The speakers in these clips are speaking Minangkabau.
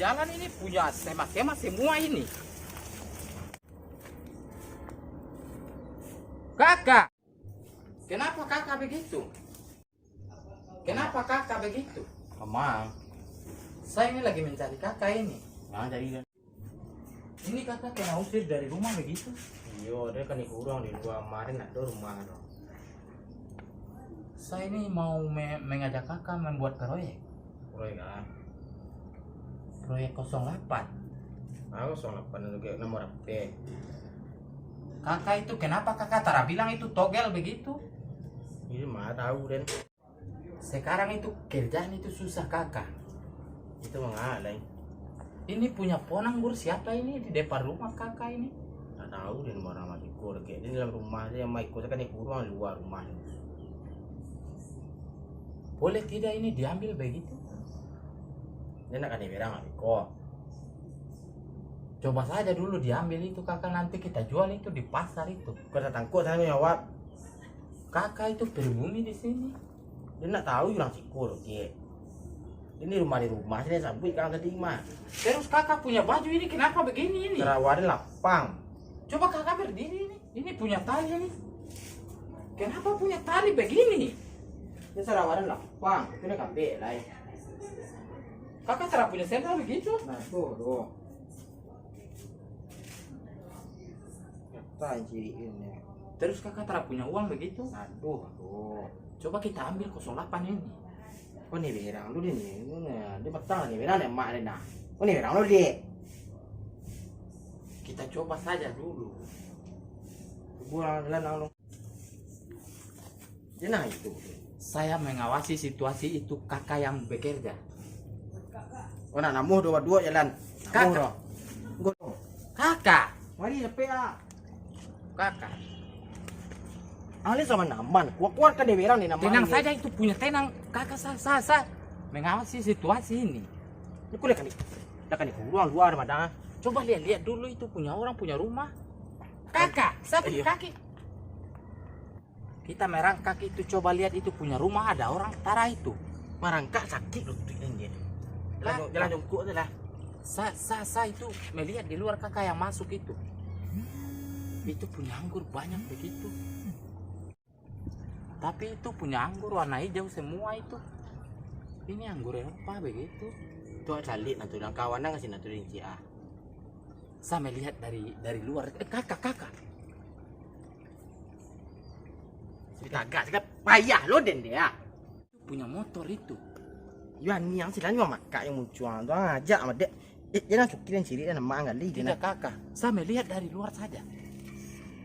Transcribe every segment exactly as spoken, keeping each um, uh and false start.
Jalan ini punya semak-semak semua ini. Kakak, kenapa kakak begitu? Kenapa kakak begitu? Amang. Saya ini lagi mencari kakak ini. Jangan cari dia. Ini kakak kena usir dari rumah begitu? Iyo, dia kan dikurung di luar, kemarin nak do rumah tu. Saya ini mau me- mengajak kakak membuat proyek. Proyek ah? Proyek kosong delapan. Ah, kosong delapan itu kayak nomor H P. Kakak itu kenapa kakak tara bilang itu togel begitu? Ini mah tahu den. Sekarang itu kerjaan itu susah kakak. Itu mangak lai. Ini punya pohon anggur siapa ini di depan rumah kakak ini? Tak tahu den, barang masih iko lagi. Dia dalam rumah dia, yang maiko kan dikurung luar rumah. Boleh tidak ini diambil begitu? Dia nak kena berang lah iko. Coba saja dulu diambil itu kakak, nanti kita jual itu di pasar itu. Kau tak tangkuk sana jawab. Kakak itu pribumi di sini. Dia nak tahu urang siko tu, Kek. Ini rumah di rumah, sini sabuik kan tadi mah. Terus kakak punya baju ini kenapa begini ini? Sarawa lapang. Coba kakak berdiri ini. Ini punya tali ini. Kenapa punya tali begini? Ini sarawa lapang, itu nak kambek lah. Kakak cara punya sendal begitu? Nah, tuh, tuh. Nyata ciri ini. Terus kakak tara punya uang begitu? Aduh, aduh. Coba kita ambil kosong delapan ini. Kau ni berang lu ni. Dia petang ni berang ni emak ni nah. Kau ni berang lu, Dek. Kita coba saja dulu. Gua jalan lalu. Jenah itu. Saya mengawasi situasi itu, kakak yang bekerja. Oh, nak namuh dua-dua jalan. Kakak. Namuh dah. Kakak. Mari cepet ah. Kakak. Ahli sama naman. Kuat-kuat kan dia berang ni naman. Tenang saja, itu punya tenang. Kakak sa sa sa mengawasi situasi ini. Ini kuliah kan ni. Dah kan ni keluar luar madang. Coba lihat-lihat dulu itu punya orang punya rumah. Kakak, sapu kaki. Kita merangkak itu, coba lihat itu punya rumah ada orang tara itu. Marangkak sakik lutut dia tu. Jalan, jalan jongkok tu lah. Sa, sa, sa itu melihat di luar kakak yang masuk itu. Itu punya anggur banyak begitu. Tapi itu punya anggur warna hijau semua itu. Ini anggur Eropa begitu. Tu calik nah tu, dan kawan nang kasih nah tu rinci ah. Sa melihat dari dari luar. Eh, kakak, kakak. Ditagak sikap payah lo den dia. Punya motor itu. Yo, aniang silan yo makak yang muncuang tu, ah, ajak amat dek. Eh, jangan cukirin cirik dan emak anggali. Tidak, kakak. Sa melihat dari luar saja.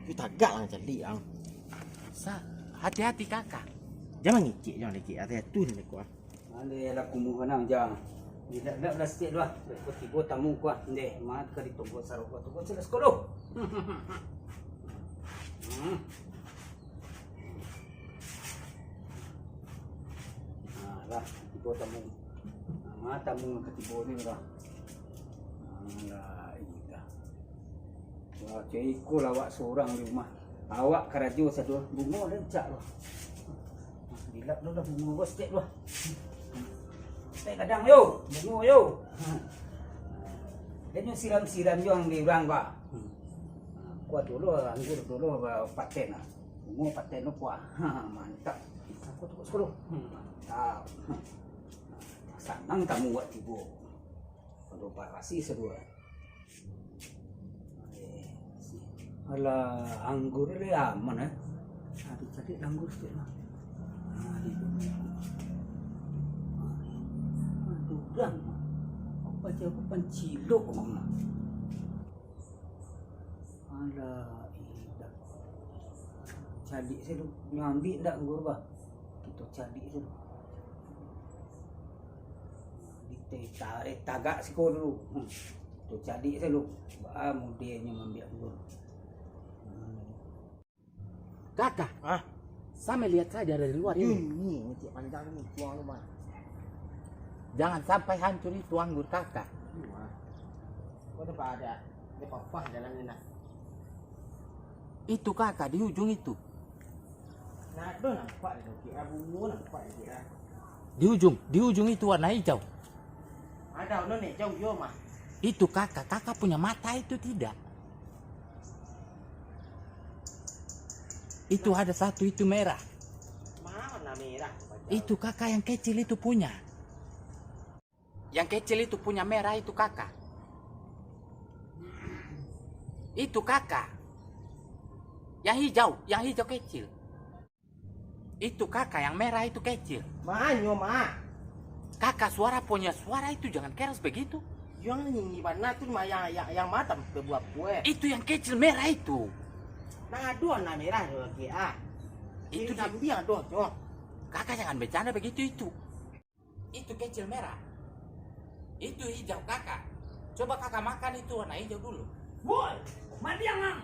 Yo, tagak lah calik ang. Sa, hati-hati kakak. Jangan ngicik, jangan ngicik. Hati-hati tu ni kau. Ande lah kumuh nang jang. Dilap-lap lah sikit lah. Tibo tamu kuah. Ndeh, mat ka ditunggu sarok ko tunggu sila sakalo. Hmm. Nah, lah, tibo tamu. Nah, tamu ka tibo ni lah. Alah, iya. Wah, cek iko lah awak surang di rumah. Awak karajo sado, bungo rancak lah. Dilap tu lah bungo bos cek lah. Eh, kadang yo, bungo yo. Dia nyo siram-siram jo ang di urang ba. Kuat dulu, anggur dulu ba paten lah. Bungo paten tu kuat. Ha, mantap. Aku tu sepuluh. Mantap. Sanang tamu buat tibo. Kalau barasi sadua. Alah, anggur le aman, eh. Aduh, cari anggur sikit lah. Nah, di sini. Aduh, dah. Apa je aku pancilok, Mak. Alah, idak. Calik selu. Nyo ambiak ndak anggur, bah? Kito calik selu. Ditarik tagak siko dulu. Hmm. Kito calik selu. Bah, mudianyo maambiak anggur. Hmm. Kakak, ah, sa melihat saja dari luar ini. Ini, ini, cik panjang ini, tuang rumah. Jangan sampai hancur itu anggur kakak. Iya. Kau tempat ada, dia papah jalan ni nak. Itu kakak di ujung itu. Nah, tu nampak dia, Cik. Ah, bungo nampak dia, Cik, ah. Di ujung, di ujung itu warna hijau. Ada ono nek jauh yo mah. Itu kakak, kakak punya mata itu tidak. Itu ada satu itu merah. Mana merah tu, Pak? Itu kakak yang kecil itu punya. Yang kecil itu punya merah itu kakak. Itu kakak. Yang hijau, yang hijau kecil. Itu kakak yang merah itu kecil. Manyo, Mak? Kakak suara punya suara itu jangan keras begitu. Yang ini bana tu mah yang, yang, yang mata berbuah pueh. Itu yang kecil merah itu. Nah, aduh, anak merah tu lagi ah. Itu Ini di- kambing aduh tu. Kakak jangan bercanda begitu itu. Itu kecil merah. Itu hijau kakak. Coba kakak makan itu warna hijau dulu. Woi, maliang ang.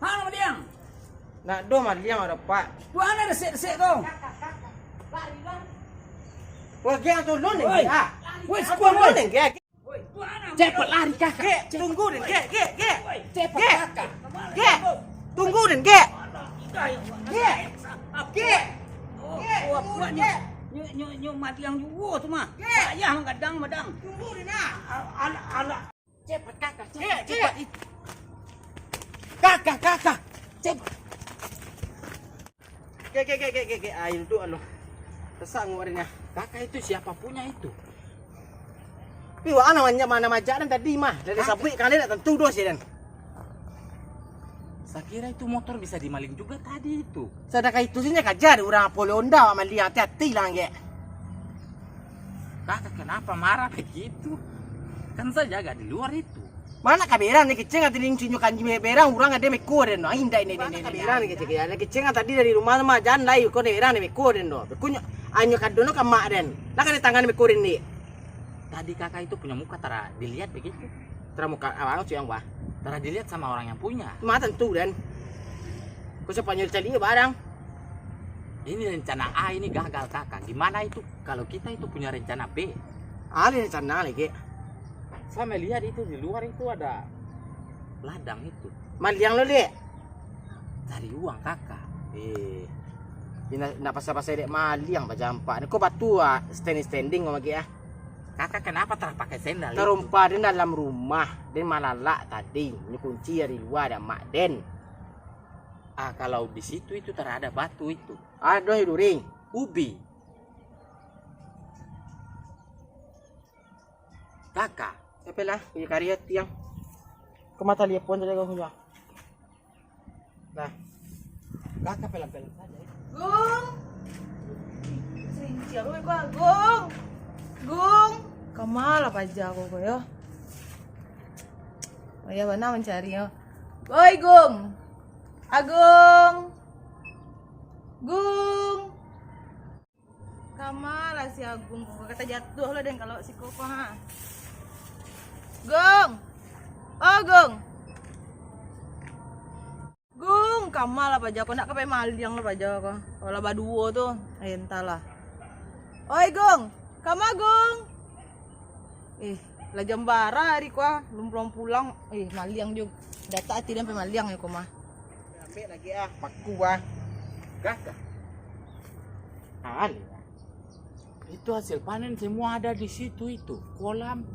Hang maliang. Nak doh maliang ada pak. Tuan ada sek-sek tu. Wah, geng tolong ni. Woi. Ah. Woi, Tolong sekuat, woi. Ni, geng. Woi, tuan ang. Cepat lari kakak. Gek, tunggu deh, gek, gek, gek. Woi, cepat Gek. Kakak. Gek. Tunggu deh, gek. Gek. Gek. Oh, Gek, wah, tunggu kuat deh, nyo. Gek. Nyo, nyo, nyo maliang juo tu mah. Gek. Payah manggadang, madang. Tunggu deh, nah. Al-, al-, al-, Cepat kakak, Gek, cepat, gek. Cepat. Kakak, kakak, cepat. Gek, gek, gek, gek, gek, gek. Ayo duduk alo. Sesak ngok deh nah. Kakak itu siapa punya itu? Pi, wak, anak banyak mana majak dan tadi mah. Dari Kakak. Sabuik kali nak tentu doh sih dan. Saya kira itu motor bisa dimaling juga tadi itu. Sadangkan itu sih nyo kaja dek urang Apollo Honda, wak, maliang, hati-hati lah, gek. Kakak kenapa marah begitu? Kan saya jaga di luar itu. Mana ka berang ni keceng, ati ni cunyo kanji berang, urang ade meko den. Ai, indak, indak, indak, indak. Mana ka berang ni keceng, ya? Ni keceng tadi dari rumah mah, jan lai ko ni berang ni meko den do. Bekunyo, anyo kadono ka mak den. Lah ka di tangan meko den ni. Tadi kakak itu punya muka tara dilihat begitu. Tara muka abang tu yang wah. Tara dilihat sama orang yang punya. Ma tentu den. Ko siapa nyo cari barang? Ini rencana A ini gagal kakak. Gimana itu kalau kita itu punya rencana B? Ada rencana lagi. Saya melihat itu di luar itu ada ladang itu. Maliang lo, Lek? Cari uang kakak. Eh, indak, indak pasal-pasal dek maliang bajampak. Ni ko batu ah, standing-standing kau lagi ah. Kakak kenapa tara pakai sendal itu? Tarompa den dalam rumah, den malalak tadi. Ni kunci dari luar ada mak den. Ah, kalau di situ itu tara ada batu itu. Ado duri. Ubi. Kakak. Siapa lah? Punya karya tiang. Ke mata lihat pun tadi kau punya. Nah. Kakak pelan-pelan saja. Ya. Gung. Serinci apa kau, Gung? Gung. Kama lah paja kau, kau, yo. Oh ya, bana mancari, yo. Oi, Gung. Agung. Gung. Kama lah si Agung ko, kata jatuah lah den kalau siko ko, ha. Gung. Oh, Gung. Gung, kama lah paja ko, nak ka pai maliang lah paja ko. Kalau lah baduo tu, eh, entahlah. Oi, Gung. Kama, Gung. Eh, lah jam bara ari ko ah, lum pulang-pulang. Eh, maliang jo. Datak ati den pai maliang yo ko mah. Ambek lagi ah, paku ah. Gagah. Ah, ni ah. Itu hasil panen semua ada di situ itu, kolam.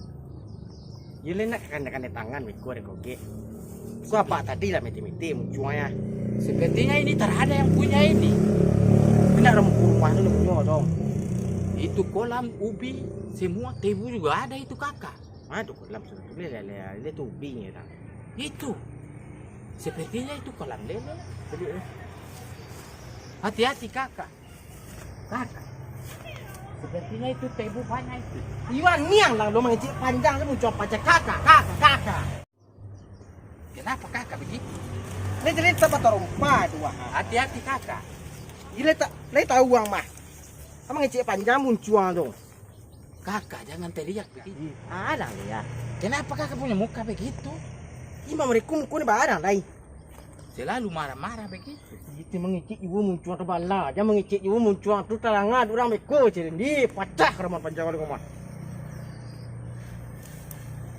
Yo le nak kandai-kandai tangan beko dek kogek. Ko apak tadi lah mete-mete muncuangnyo. Sepertinya ini tara ada yang punya ini. Indak rumah tu punyo tu. Itu kolam ubi semua, tebu juga ada itu kakak. Mana tu kolam sudah tu lele, lele tu ubi ni dah. Itu. Sepertinya itu kolam lele. Tadi, eh. Hati-hati kakak. Kakak. Sepertinya itu tebu banyak itu. Iwan niang lah lo mangecek panjang tu muncuang paja kakak, kakak, kakak. Kenapa kakak begitu? Ni jadi tempat terompa tu wah. Hati-hati kakak. Gila tak, lai tahu ang mah. Ang mangecek panjang muncuang tu. Kakak, jangan teriak begitu. Alah, ya. Kenapa kakak punya muka begitu? Ima mereka muka ni barang lai. Selalu marah-marah begitu. Itu mangecek juo muncuang tu bala. Jangan mangecek juo muncuang tu talanga urang beko ciri. Di pacah karaman panjang kali ngomong.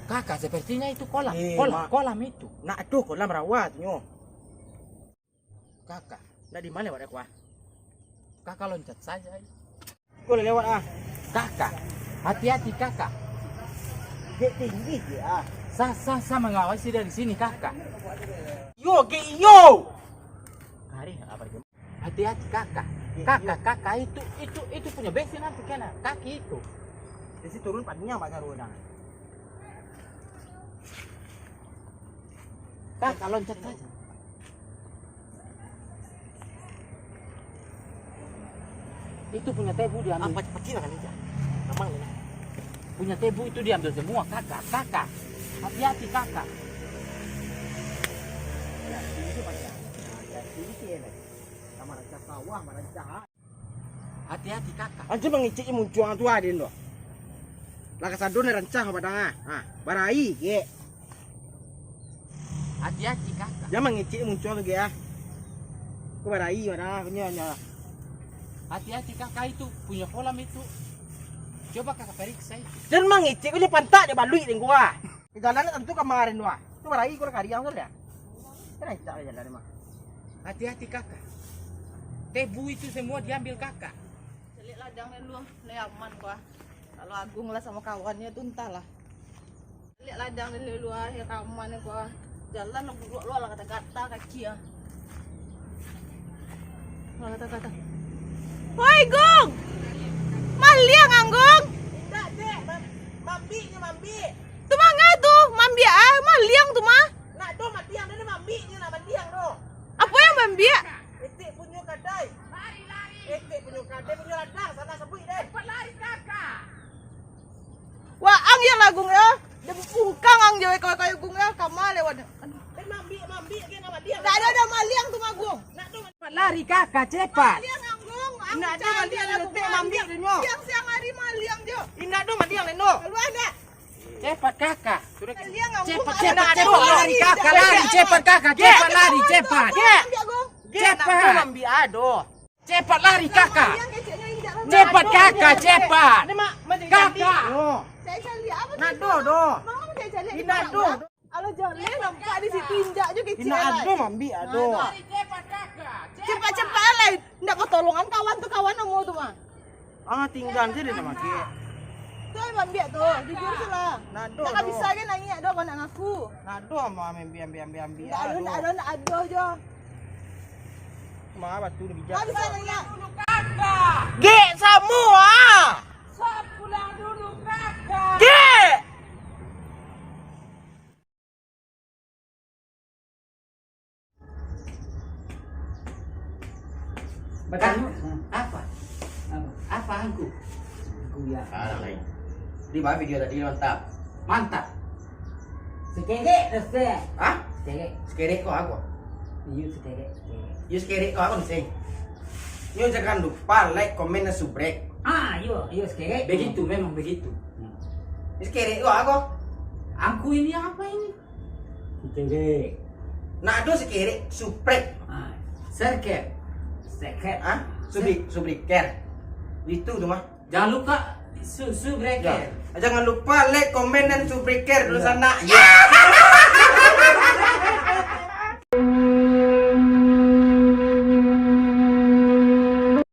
Kakak, sepertinya itu kolam. Eh, kolam, mak. Kolam itu. Nak tu kolam rawa tu nyo. Kakak, ndak di mana awak dah kuah? Kakak loncat saja. Kau lah lewat ah. Kakak, Hati-hati, Kakak. Dek tinggi je, ah. Sa, sa, sa mengawasi dari sini, Kakak. Yo, Gek, yo. Kari, apa dia? Hati-hati, Kakak. Kakak, Kakak, itu, itu, itu punya besi nanti kena kaki itu. Besi turun paniang, Pak Sarwo, dah. Kakak loncat saja. Itu punya tebu diambil. Apa, pacik lah kali, Cak. Aman ni. Punya tebu itu diambil semua, Kakak, Kakak. Hati-hati, Kakak. Ya, tinggi, Pak, ya. Nah, ya, tinggi, ya, lah. Sama rancak sawah, rancak. Hati-hati, Kakak. Anjo mangecek je muncuang tu, ah, den tu. Lah kasado ni rancak, Padang, ah. Ha, barai, Gek. Hati-hati, Kakak. Jan mangecek muncuang tu, Gek, ah. Ko barai, Padang, ah, punyo, nyo. Hati-hati, Kakak, itu punya kolam itu. Coba Kakak periksa itu. Jan mangecek, ko jo pantak jo baluik den ko, ah. Jalan tantu kamarin tu, ah. Tu barai ko lah kariang tu, liak. Kan rancak lah jalan, mah. Hati-hati, Kakak. Tebu itu semua diambil Kakak. Caliak ladang dulu, lai aman ko, ah. Kalau Agung lah samo kawannyo tu, antahlah. Caliak ladang dulu, ah, lai aman ko, ah. Jalan lah buruak lo, lah gata-gata kaki, ah. Lah gata-gata. Woi, Gung! Maliang, Ang, Gung! Indak, Dek. Mam-, mambik nyo, mambik. Tu manga tu, mambik, ah, maliang tu mah. Nak doh maliang, dah mambik nyo, nak maliang doh. Apo nan mambik? Etek punyo kadai. Etek punyo kadai, punyo ladang, sanak sabuik, deh. Cepat lari, Kakak. Wah, ang yo lah, Gung, yo. Dek pungkang ang jo, kayo-kayo, Gung, yo. Kama lewat. Aduh. Eh, mambik, mambik, dia nak maliang. Tak ada, ada maliang tu mah, Gung. Nak tu. Cepat lari, Kakak, cepat. Maliang, Ang, Gung. Ang. Indak ado maliang, Gung, etek mambik tu nyo. Siang-siang hari maliang jo. Indak ado maliang, Leno. Keluar dah. Cepat, Kakak. Cepat, cepat, cepat lari, Kakak, lari, cepat, Kakak, cepat lari, cepat. Cepat. Nak tu mambik ado. Cepat lari, Kakak. Cepat, Kakak, cepat. Kakak. Nak do, do. Indak do. Alah, jaleh nampak di situ, injak jo kecek. Indak ado mambik, ado. Cepat, cepat lah. Indak patolongan kawan tu, kawan namo tu mah. Ah, tinggan se den nak makek. Tu ai mambik tu, jujur se lah. Nak do, do. Bisa ge naiak do, kau nak ngaku. Nak do mah ambiak, ambiak, ambiak, ambiak. Indak ado, indak ado, indak ado jo. Mah batu ni bijak. Kau bisa naiak. Gek samo ah. Sok pulang dulu, Kakak. Gek. Batanyo. Apa? Apa? Apa, Angku? Angku, ya. Ah, nak lain. Di bawah video tadi mantap. Mantap. Sekerek, Ustaz. Hah? Sekerek. Sekerek ko apo? Iyo, sekerek, sekerek. Iyo, sekerek ko apo, Ustaz? Nyo jangan lupa like, komen, dan subrek. Ah, iyo, iyo, sekerek. Begitu, memang begitu. Hmm. Sekerek ko apo? Angku ini apa ini? Sekerek. Nak ado sekerek, subrek. Ah, serker. Seker. Hah? Subri-, subriker. Itu tu mah. Jangan lupa su-, subscribe. Ya. Jangan lupa like, komen, dan subscribe dulu sanak. Ya.